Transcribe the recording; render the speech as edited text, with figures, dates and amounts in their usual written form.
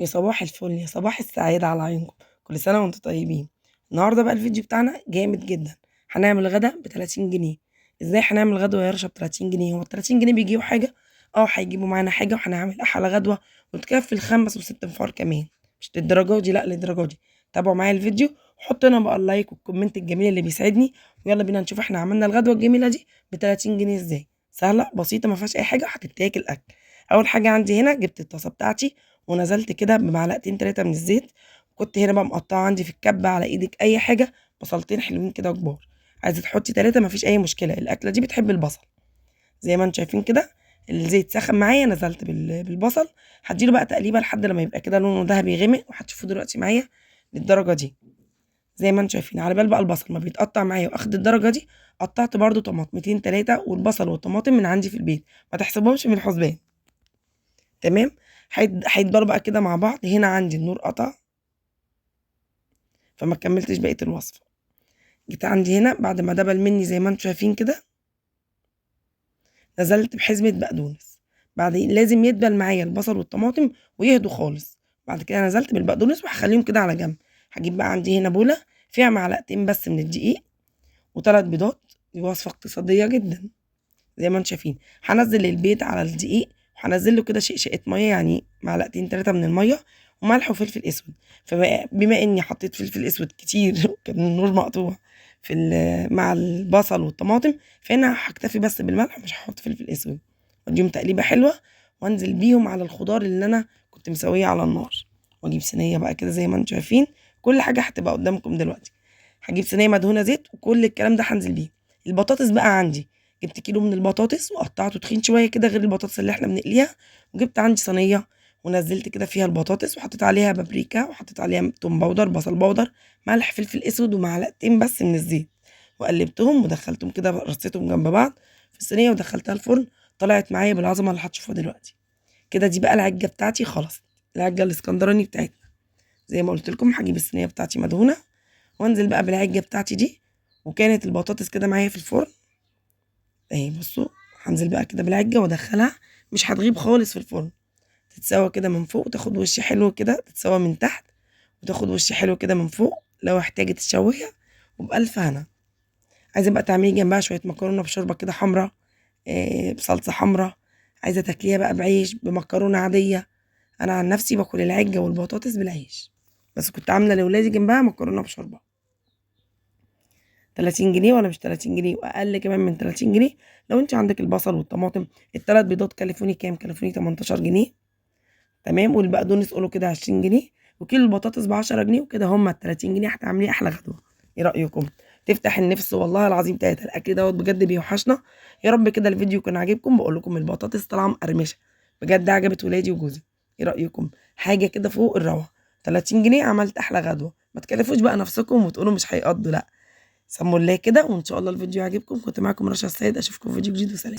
يا صباح الفل، يا صباح السعادة على عيونكم. كل سنة وانتم طيبين. النهاردة بقى الفيديو بتاعنا جامد جدا. هنعمل غدا ب30 جنيه. ازاي هنعمل غدوة يا رشا ب30 جنيه؟ هو ال30 جنيه بيجيبوا حاجة؟ اه هيجيبوا معانا حاجة، وهنعمل احلى غدوة وتكفي ال5 و6 انفار كمان. مش للدرجة دي، لا للدرجة دي. تابعوا معايا الفيديو وحطوا هنا بقى ال like وال comment الجميل اللي بيسعدني، ويلا بينا نشوف احنا عملنا الغدوة الجميلة دي ب30 جنيه ازاي. سهلة بسيطة ما فيهاش اي حاجة، هتتاكل اكل. اول حاجة عندي هنا جبت الطاسة بتاعتي ونزلت كده بمعلقتين 3 من الزيت. كنت هنا بقى مقطعه عندي في الكبه على ايدك اي حاجة، بصلتين حلوين كده كبار. عايزه تحطي 3 مفيش اي مشكلة، الاكلة دي بتحب البصل. زي ما انتم شايفين كده الزيت سخن معايا، نزلت بالبصل. هديله بقى تقليبه لحد لما يبقى كده لونه ذهبي غامق، وهتشوفوه دلوقتي معايا للدرجة دي. زي ما انتم شايفين على بال بقى البصل ما بيتقطع معايا واخد الدرجة دي، قطعت برده طماطمتين 3، والبصل والطماطم من عندي في البيت، ما تحسبهمش من الحسبان. تمام، هيتضربوا بقى كده مع بعض. هنا عندي النور قطع فما كملتش بقية الوصفة. جيت عندي هنا بعد ما دبل مني زي ما انتم شايفين كده، نزلت بحزمه بقدونس. بعدين لازم يدبل معايا البصل والطماطم ويهدوا خالص. بعد كده نزلت بالبقدونس وهخليهم كده على جنب. هجيب بقى عندي هنا بوله فيها معلقتين بس من الدقيق و3 بيضات. دي وصفه اقتصادية جدا زي ما انتم شايفين. هنزل البيض على الدقيق، وهنزل له كده شقشقه مية، يعني معلقتين 3 من المية، وملح وفلفل اسود. فبما اني حطيت فلفل اسود كتير وكان النور مقطوع في مع البصل والطماطم، فانا هكتفي بس بالملح ومش هحط فلفل اسود. واديهم تقليبه حلوة وانزل بيهم على الخضار اللي انا كنت مسويه على النار. واجيب صينية بقى كده زي ما انتم شايفين، كل حاجة هتبقى قدامكم دلوقتي. هجيب صينية مدهونه زيت وكل الكلام ده هنزل بيه. البطاطس بقى عندي جبت كيلو من البطاطس وقطعته تخين شوية كده غير البطاطس اللي احنا بنقليها. وجبت عندي صينية ونزلت كده فيها البطاطس، وحطيت عليها بابريكا، وحطيت عليها توم powder، بصل powder، ملح، فلفل اسود، ومعلقتين بس من الزيت، وقلبتهم ودخلتهم كده، رصيتهم جنب بعض في الصينية ودخلتها الفرن. طلعت معايا بالعظمة اللي هتشوفوها دلوقتي كده. دي بقى العجه بتاعتي خلاص، العجه الاسكندراني بتاعتنا. زي ما قلت لكم هجيب الصينية بتاعتي مدهونه وانزل بقى بالعجه بتاعتي دي. وكانت البطاطس كده معايا في الفرن اهي. بصوا هنزل بقى كده بالعجه وادخلها، مش هتغيب خالص في الفرن. تتسوى كده من فوق وتاخد وش حلو كده، تتسوى من تحت وتاخد وش حلو كده من فوق لو احتاجت تشويها. وبألف هنا. عايزه بقى تعملي جنبها شوية مكرونه بشوربه كده حمراء، بصلصه حمراء. عايزه تاكليها بقى بعيش، بمكرونه عادية. انا عن نفسي باكل العجه والبطاطس بالعيش، بس كنت عامله لاولادي جنبها مكرونه بشوربه. 30 جنيه ولا مش 30 جنيه، واقل كمان من 30 جنيه لو انت عندك البصل والطماطم. ال3 بيضات كلفوني كام؟ كلفوني 18 جنيه. تمام. والبقدونس قولوا كده 20 جنيه، وكيلو البطاطس ب10 جنيه، وكده هما ال30 جنيه هتعملي احلى غدوه. ايه رايكم؟ تفتح النفس والله العظيم 3. الاكل دوت بجد بيوحشنا. يا رب كده الفيديو يكون عاجبكم. بقول لكم البطاطس طالعه مقرمشه بجد، عجبت ولادي وجوزي. ايه رايكم؟ حاجة كده فوق الروعة. 30 جنيه عملت احلى غدوه. ما تكلفوش بقى نفسكم وتقولوا مش هيقضوا، لا سموا الله كده. وان شاء الله الفيديو عجبكم. كنت معاكم رشا السيد، اشوفكم في فيديو جديد وسلام.